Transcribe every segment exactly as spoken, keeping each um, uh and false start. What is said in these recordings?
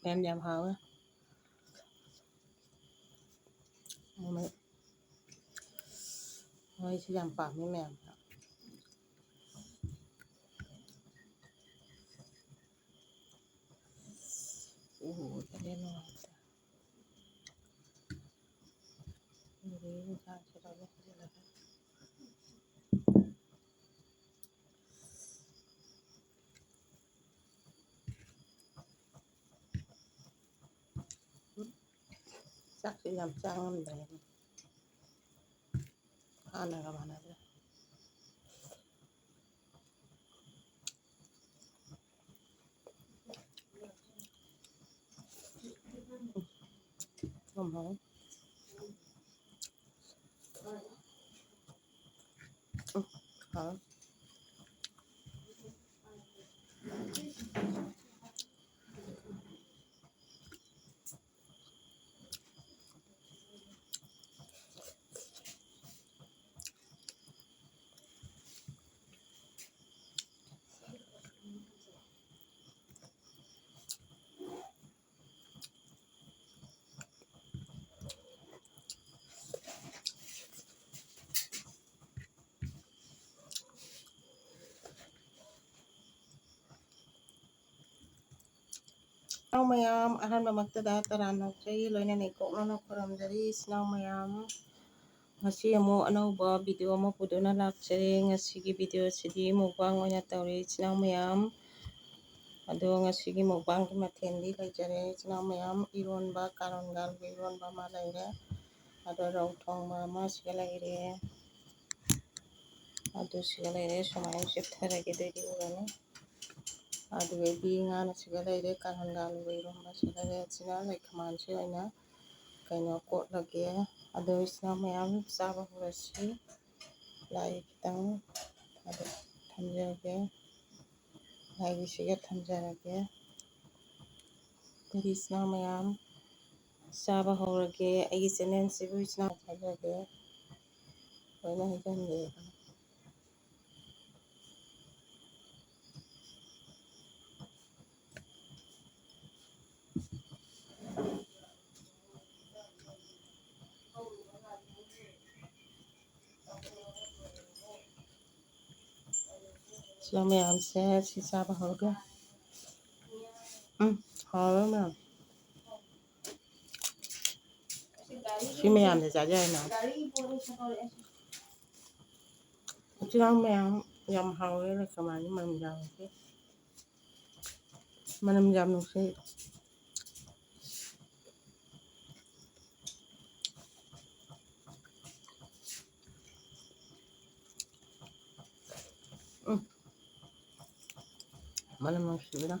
ꯌꯥꯝ ꯌꯥꯝ ꯍꯥꯎꯋꯦ꯫ ꯃꯣꯏ, ꯃꯣꯏꯁꯨ ꯌꯥꯝ ꯄꯥꯝꯃꯤ ꯃꯌꯥꯝꯅ꯫ ꯎ, ꯎꯗ꯭ꯔꯦ ꯅꯨꯡꯉꯥꯏꯇꯦ꯫ ꯎꯔꯦ ꯏꯟꯁꯥꯡꯁꯦ ꯂꯣꯏꯅ ꯍꯩꯖꯤꯜꯂꯒ꯫ ꯆꯥꯛꯁꯦ ꯌꯥꯝ ꯆꯥ ꯉꯝꯗ꯭ꯔꯦ꯫ ꯍꯥꯟꯅꯒ ꯃꯥꯟꯅꯗ꯭ꯔꯦ꯫ ꯎꯝ, ꯍꯥꯎꯋꯦ꯫ ꯎꯝ, ꯍꯥꯎꯋꯦ꯫ ꯏꯆꯤꯟ ꯏꯅꯥꯎ ꯃꯌꯥꯝ, ꯑꯍꯥꯟꯕꯃꯛꯇꯗ ꯇꯔꯥꯝꯅ ꯑꯣꯛꯆꯔꯤ, ꯂꯣꯏꯅꯅ ꯏꯀꯣꯛꯅꯅ ꯈꯨꯔꯨꯝꯖꯔꯤ꯫ ꯏꯆꯤꯟ ꯏꯅꯥꯎ ꯃꯌꯥꯝ, ꯉꯁꯤ ꯑꯃꯨꯛ ꯑꯅꯧꯕ video ꯑꯃ ꯄꯨꯗꯨꯅ ꯂꯥꯛꯆꯔꯦ꯫ ꯉꯁꯤꯒꯤ video ꯁꯤꯗꯤ mukbang ꯑꯣꯏꯅ ꯇꯧꯔꯦ, ꯏꯆꯤꯟ ꯏꯅꯥꯎ ꯃꯌꯥꯝ꯫ ꯑꯗꯣ ꯉꯁꯤꯒꯤ mukbang ꯒꯤ ꯃꯊꯦꯜꯗꯤ ꯂꯩꯖꯔꯦ, ꯏꯆꯤꯟ ꯏꯅꯥꯎ ꯃꯌꯥꯝ꯫ ꯏꯔꯣꯟꯕ, ꯀꯥꯔꯣꯟꯒꯥꯜꯒꯤ ꯏꯔꯣꯟꯕ ꯑꯃ ꯂꯩꯔꯦ꯫ ꯑꯗꯣ ꯔꯧ ꯊꯣꯡꯕ ꯑꯃ ꯁꯤꯒ ꯂꯩꯔꯦ꯫ ꯑꯗꯨ ꯁꯤꯒ ꯂꯩꯔꯦ꯫ ꯁꯨꯃꯥꯏꯅ ꯆꯤꯞꯊꯔꯒꯦ, ꯑꯗꯨꯑꯣꯏꯗꯤ ꯎꯔꯅꯤ꯫ ꯑꯗꯨꯗꯩꯗꯤ ꯉꯥꯅ ꯁꯤꯒ ꯂꯩꯔꯦ, ꯀꯥꯔꯣꯟꯒꯥꯜ ꯑꯂꯨꯒ ꯏꯔꯣꯟꯕ ꯁꯤꯒ ꯂꯩꯔꯦ꯫ ꯑꯁꯤꯅ ꯂꯩꯈꯃꯥꯟꯁꯤ ꯑꯣꯏꯅ ꯀꯩꯅꯣ ꯀꯣꯠꯂꯒꯦ꯫ ꯑꯗꯣ ꯏꯆꯤꯟ ꯏꯅꯥꯎ ꯃꯌꯥꯝ ꯆꯥꯕ ꯍꯧꯔꯁꯤ꯫ ꯂꯥꯏ ꯈꯤꯇꯪ ꯑꯗꯨ ꯊꯝꯖꯔꯒꯦ꯫ ꯂꯥꯏꯒꯤꯁꯤꯒ ꯊꯝꯖꯔꯒꯦ꯫ ꯑꯗꯨꯗꯤ ꯏꯆꯤꯟ ꯏꯅꯥꯎ ꯃꯌꯥꯝ ꯆꯥꯕ ꯍꯧꯔꯒꯦ꯫ ꯑꯩꯒꯤ channel ꯁꯤꯕꯨ ꯏꯆꯤꯟ ꯏꯅꯥꯎ ꯊꯥꯖꯒꯦ꯫ ꯂꯣꯏꯅ ꯍꯩꯖꯤꯟꯒꯦ꯫ ꯁꯤꯅ ꯃꯌꯥꯝꯁꯦ ꯁꯤ ꯆꯥꯕ ꯍꯧꯔꯒ꯫ ꯎꯝ, ꯍꯥꯎꯔꯦ ꯃꯌꯥꯝ꯫ ꯁꯤ ꯃꯌꯥꯝꯁꯦ ꯆꯥꯖꯔꯦ ꯃꯌꯥꯝ꯫ ꯏꯆꯤꯜ ꯏꯅꯥꯎ ꯃꯌꯥꯝ, ꯌꯥꯝ ꯍꯥꯎꯋꯦ꯫ ꯀꯃꯥꯏꯅ ꯃꯅꯝ ꯌꯥꯝ ꯅꯨꯡꯁꯤ꯫ ꯃꯅꯝ ꯌꯥꯝ ꯅꯨꯡꯁꯤ꯫ ꯎꯝ꯫ ꯃꯅꯝ ꯅꯨꯡꯁꯤꯕꯅ꯫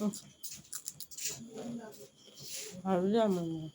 ꯎꯝ꯫ ꯍꯥꯎꯗꯤ ꯌꯥꯝ ꯃꯨꯟꯅꯦ꯫